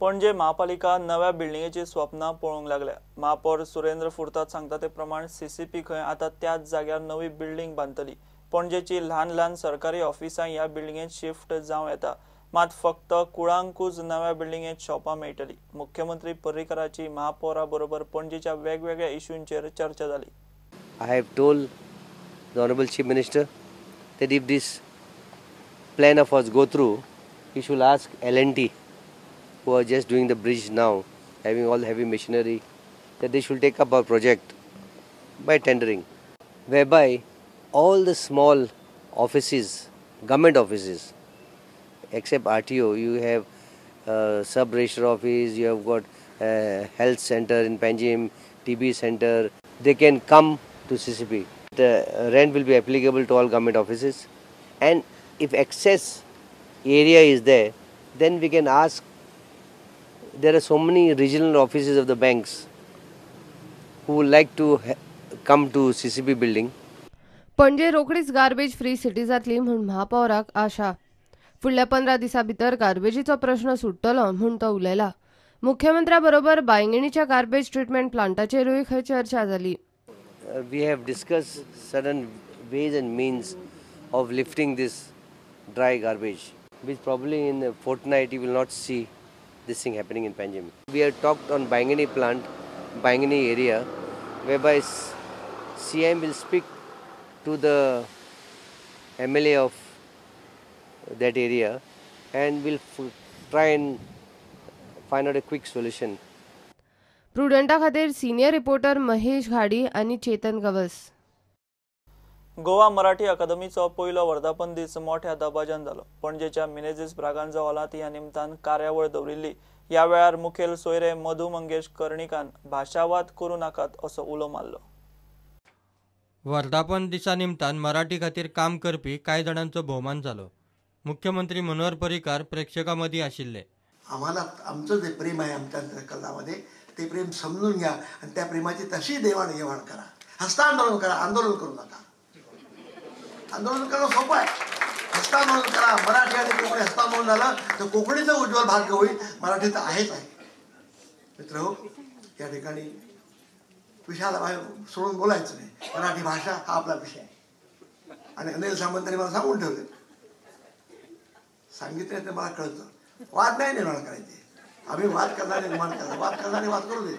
पणजे महापालिका नव्या बिल्डिंगेची स्वप्नां पळोवंक लागल्या. महापौर सुरेंद्र फुर्ताद सांगता ते प्रमाण सीसीपी खंय आतां त्याच जाग्यार नवी बिल्डिंग बांदतली. पणजेची ल्हान ल्हान सरकारी ऑफिसां ह्या बिल्डिंगेंत शिफ्ट जावं येता, मात फक्त कुळांकूच नव्या बिल्डिंगेंत शॉपां मेळटली. मुख्यमंत्री पर्रीकराची महापौरा बरोबर पणजेच्या वेगवेगळ्या इश्यूंचेर चर्चा जाली. I have told the Honorable Chief Minister that if this plan of ours go through, he should ask L&T, who are just doing the bridge now, having all the heavy machinery, that they should take up our project by tendering, whereby all the small offices, government offices, except RTO, you have sub-registrar office, you have got health center in Panjim, TB center, they can come to CCP. The rent will be applicable to all government offices, and if excess area is there, then we can ask. There are so many regional offices of the banks who would like to come to CCP building. Panaji रोखडीच garbage free city जातली म्हूण महापौराक आशा. फुडल्या 15 दिसां भितर गार्बेजीचो प्रश्न सुट्टलो म्हूण तो उलयला. मुख्यमंत्र्या बरोबर बायंगिणीच्या गार्बेज ट्रिटमेंट प्लांटाचेरूय खंय चर्चा जाली. We have discussed certain ways and means of lifting this dry garbage, which probably in a fortnight you will not see this thing happening in Panjim. We have talked on Baingini plant, Baingini area, whereby CM will speak to the MLA of that area and will try and find out a quick solution. प्रुडंटा खातीर senior reporter Mahesh Ghadi आनी चेतन गवस. गोवा मराठी अकादमीचो पयलो वर्धापन दीस मोठ्या दबाज्यान जालो. पणजेच्या मिनेझिस ब्रागांजा हॉलांत ह्या निमतान कार्यावळ दवरिल्ली. ह्या वेळार मुखेल सोयरे मधू मंगेश कर्णिकान भाशावाद करूं नाकात असो उलो मारलो. वर्धापन दिसा निमतान मराठी खातीर काम करपी कांय जाणांचो भोवमान जालो. मुख्यमंत्री मनोहर पर्रीकार प्रेक्षकां मदीं आशिल्ले. आम्हाला आमचं जे प्रेम आहे आमच्या कलामध्ये ते प्रेम समजून घ्या आणि त्या प्रेमाची तशी देवाणघेवाण करा. हस्तांदोलन करा, आंदोलन करू नका. आंदोलन करणं सोपं आहे, हस्तांदोलन करा. मराठी आणि कोकणी हस्तांदोलन झालं तर कोकणीचं उज्ज्वल भाग्य होईल, मराठीचं आहेच आहे. मित्र हो, या ठिकाणी विषयाला बाहेर सोडून बोलायचं नाही. मराठी भाषा हा आपला विषय आहे आणि अनिल सामंतांनी मला सांगून ठेवले, सांगितले तर मला कळतं. वाद नाही निर्माण करायचे, आम्ही वाद करणारे निर्माण करणार, वाद करणारे वाद करू दे.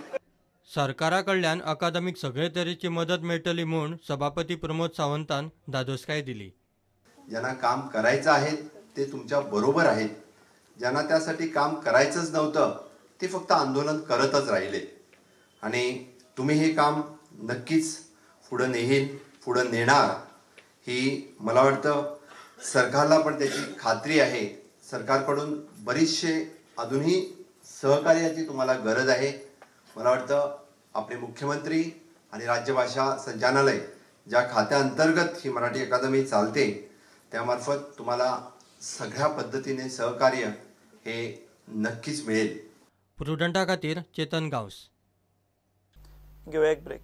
सरकारा कडल्यान अकादमीक सगळे तरेची मदत मेळटली म्हूण सभापती प्रमोद सावंतान धादोसकाय दिली. ज्यांना काम करायचं आहे ते तुमच्या बरोबर आहेत, ज्यांना त्यासाठी काम करायचंच नव्हतं ते फक्त आंदोलन करतच राहिले. आणि तुम्ही हे काम नक्कीच पुढं नेहील, पुढं नेणार ही मला वाटतं सरकारला पण त्याची खात्री आहे. सरकारकडून बरीचसे अजूनही सहकार्याची तुम्हाला गरज आहे. मला वाटतं आपले मुख्यमंत्री आणि राज्यभाषा संचालनालय ज्या खात्याअंतर्गत ही मराठी अकादमी चालते त्यामार्फत तुम्हाला सगळ्या पद्धतीने सहकार्य हे नक्कीच मिळेल. प्रुडंटा खातीर चेतन गांवस. घेऊया एक ब्रेक.